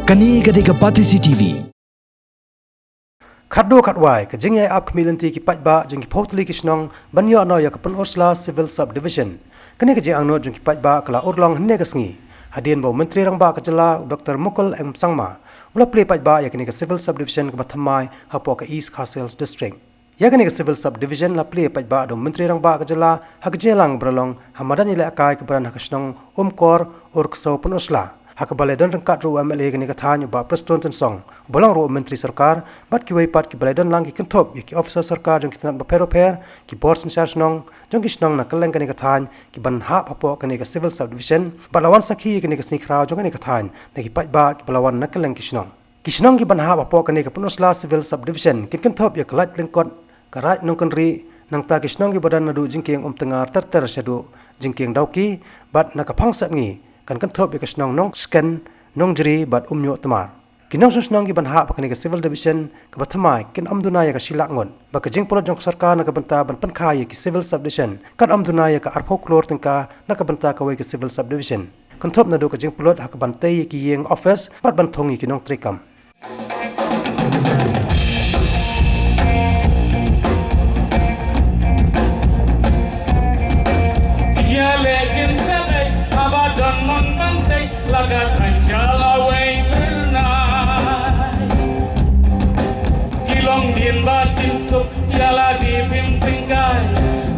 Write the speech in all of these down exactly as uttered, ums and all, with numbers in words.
Kane ka dei ka Batesi T V. Khatduh khatwai, ka jingïaid ap khmih lynti ki paidbah jong ki phew tylli ki shnong ban ïoh noh ïa ka Pynursla Civil Subdivision. Kane ka jingangnud jong ki paidbah ka la urlong hynne ka sngi, hadien ba u Myntri Rangbah ka jylla, u Doktor Mukul M Sangma, u la plie paidbah ïa kane ka Civil Subdivision kaba thymmai hapoh ka East Khasi Hills District. Ïa kane ka Civil Subdivision la plie paidbah da u Myntri Rangbah ka jylla ha ka jingïalang ba la long ha madan ïalehkai kaba don ha ka shnong Umkor, Urksew, Pynursla, ha kaba la don ryngkat ruh u M L A kane ka thaiñ, u Bah Prestone Tynsong, uba long ruh u Myntri Sorkar, bad kiwei pat kiba la don lang ki kynthup ïa ki officer sorkar jong ki tnat bapher bapher, ki bor synshar shnong jong ki shnong na kylleng kane ka thaiñ, ki ban hap hapoh kane ka Civil Subdivision, bad la wan sakhi ïa kane ka sngi khraw jong kane ka thaiñ na ki paidbah kiba la wan na kylleng ki shnong. Ki shnong ki ban hap hapoh kane ka Pynursla Civil Subdivision kin kynthup ïa ka lait lyngkot, ka raid Nongkynrih, nangta ki shnong kiba don naduh jingkieng Umtyngar ter ter shaduh jingkieng Dawki, bad na ka Phangsepngi kan kynthup ïa ka shnong Nongsken, Nongjri bad Umñiuh Tmar. Ki nongshong shnong ki ban hap ha kane ka Civil Division kaba thymmai kin ym duna ïa ka shi lak ngut, bad ka jingpynlut jong ka sorkar na ka bynta ban pynkha ïa ki Civil Subdivision kan ym duna ïa ka arphew klur tyngka na ka bynta kawei ka Civil Subdivision, kynthup naduh ka jingpynlut ha ka ban tei ïa ki ïing office bad ban thung ïa ki nongtrei kam. Ïaleh kin sa dei haba don mon ban tei la ka thaiñ sha la wei tyrnai. Ki longdien ba kin suk ïa lade bym tyngkai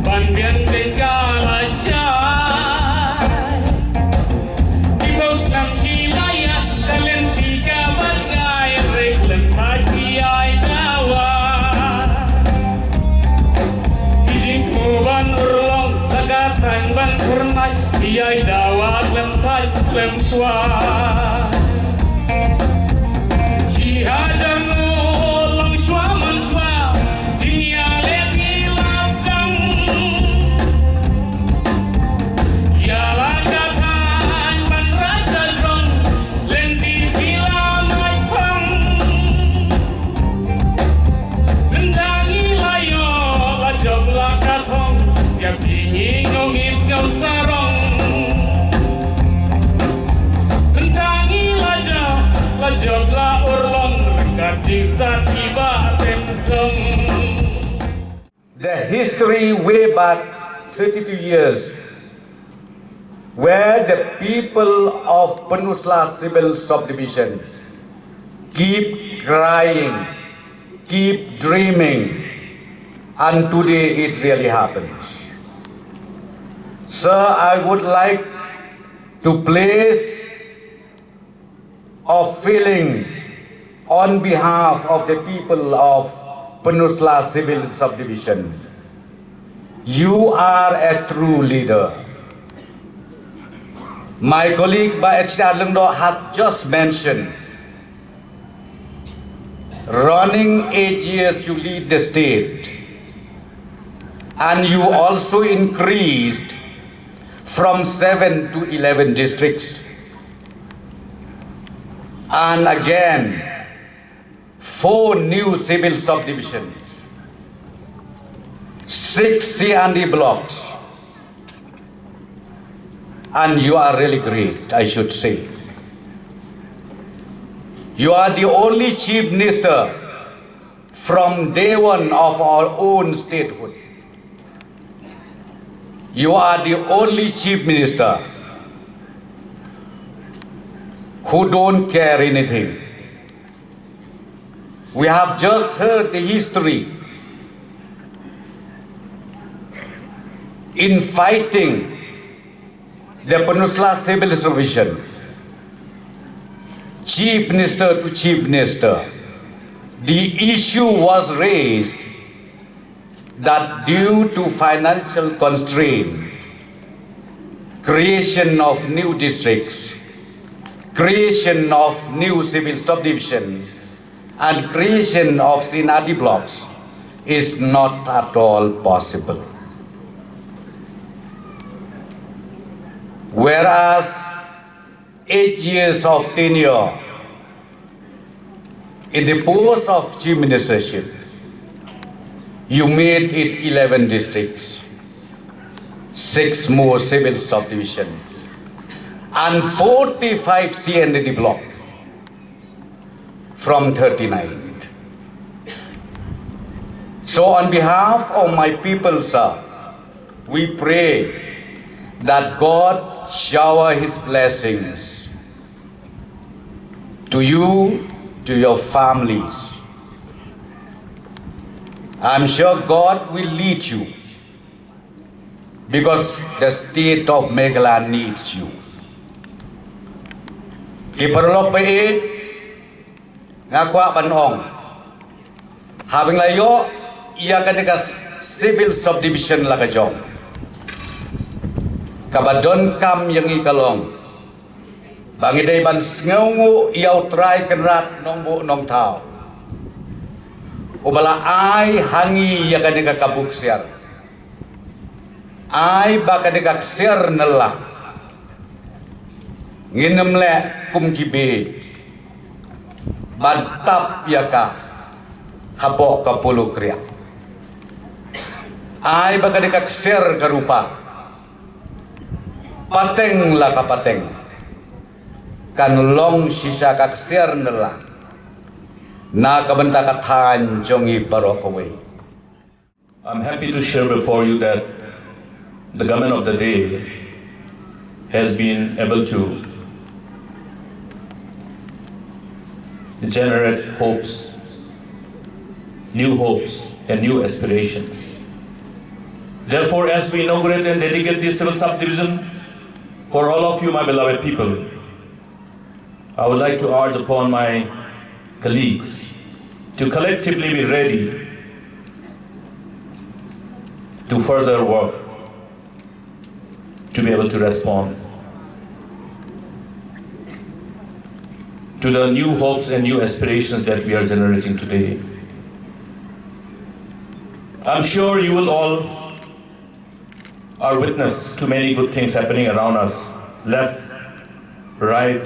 ban biang tyngka la shai. Ki bau snam ki la ïa ka lynti kaba ngai rei lem ba ki ai dawa. Ki jingthmu ban urlong la ka thaiñ ban tyrnai, ki ai dawa lem thaiñ lem kwai. Shi hajar nguh long shuwa man shuwa, jingïaleh phi la sdang. Ïa la ka thaiñ ban rasa jrong, lynti phi la mait pang. Mynta ngi la ïoh la jop la ka thong, ïa phi ngi ngong is ngong sarong. Mynta ngi la jop la jop la urlong, ryngkat jingsatia ba tem song. The history way back thirty-two years, where the people of Pynursla Civil Subdivision keep crying, keep dreaming, and today it really happens. Sir, I would like to place of feeling on behalf of the people of Pynursla Civil Subdivision. You are a true leader. My colleague Bah H R Lyngdoh has just mentioned, running eight years you lead the state, and you also increased from seven to eleven districts. And again, four new civil subdivisions, six C and D blocks. And you are really great, I should say. You are the only chief minister from day one of our own statehood. You are the only chief minister who don't care anything. We have just heard the history in fighting the Pynursla Civil Division, Chief Minister to Chief Minister. The issue was raised that due to financial constraint, creation of new districts, creation of new civil subdivision, and creation of C and D blocks is not at all possible. Whereas eight years of tenure in the post of chief ministership, you made it eleven districts, six more civil subdivision, and forty-five C and D block. from thirty-nine. So on behalf of my people, sir, we pray that God shower his blessings to you, to your families. I'm sure God will lead you because the state of Meghalaya needs you. Ki paralok ba ïeit, nga kwah ban ong, haba ngi la ïoh ïa kane ka civil subdivision la ka jong, kaba donkam ïa ngi ka long ba ngi dei ban sngewnguh ïa U Trai Kynrad Nongbuh Nongthaw, uba la ai ha ngi ïa kane ka kabu ksiar. Ai ba kane ka ksiar nylla ngin ym leh kum ki bieit ban tap ïa ka hapoh ka polo kriak. Ai ba kane ka ksiar ka rupa, pateng la ka pateng, kan long shisha ka ksiar nylla na ka bynta ka thaiñ jong ngi baroh kawei. I'm happy to share before you that the government of the day has been able to generate hopes, new hopes, and new aspirations. Therefore, as we inaugurate and dedicate this civil subdivision for all of you, my beloved people, I would like to urge upon my colleagues to collectively be ready to further work to be able to respond to the new hopes and new aspirations that we are generating today. I'm sure you will all are witness to many good things happening around us, left, right,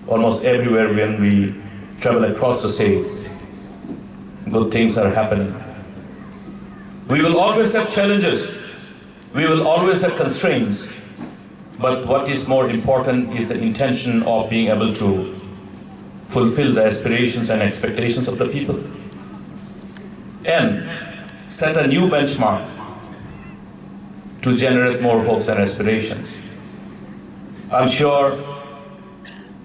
almost everywhere when we travel across the state, good things are happening. We will always have challenges, we will always have constraints, but what is more important is the intention of being able to fulfill the aspirations and expectations of the people and set a new benchmark to generate more hopes and aspirations. I'm sure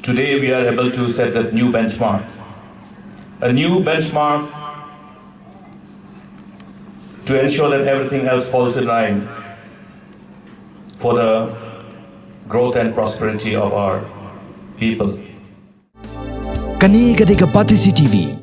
today we are able to set that new benchmark, a new benchmark to ensure that everything else falls in line for the growth and prosperity of our people. Kane ka dei ka Batesi TV,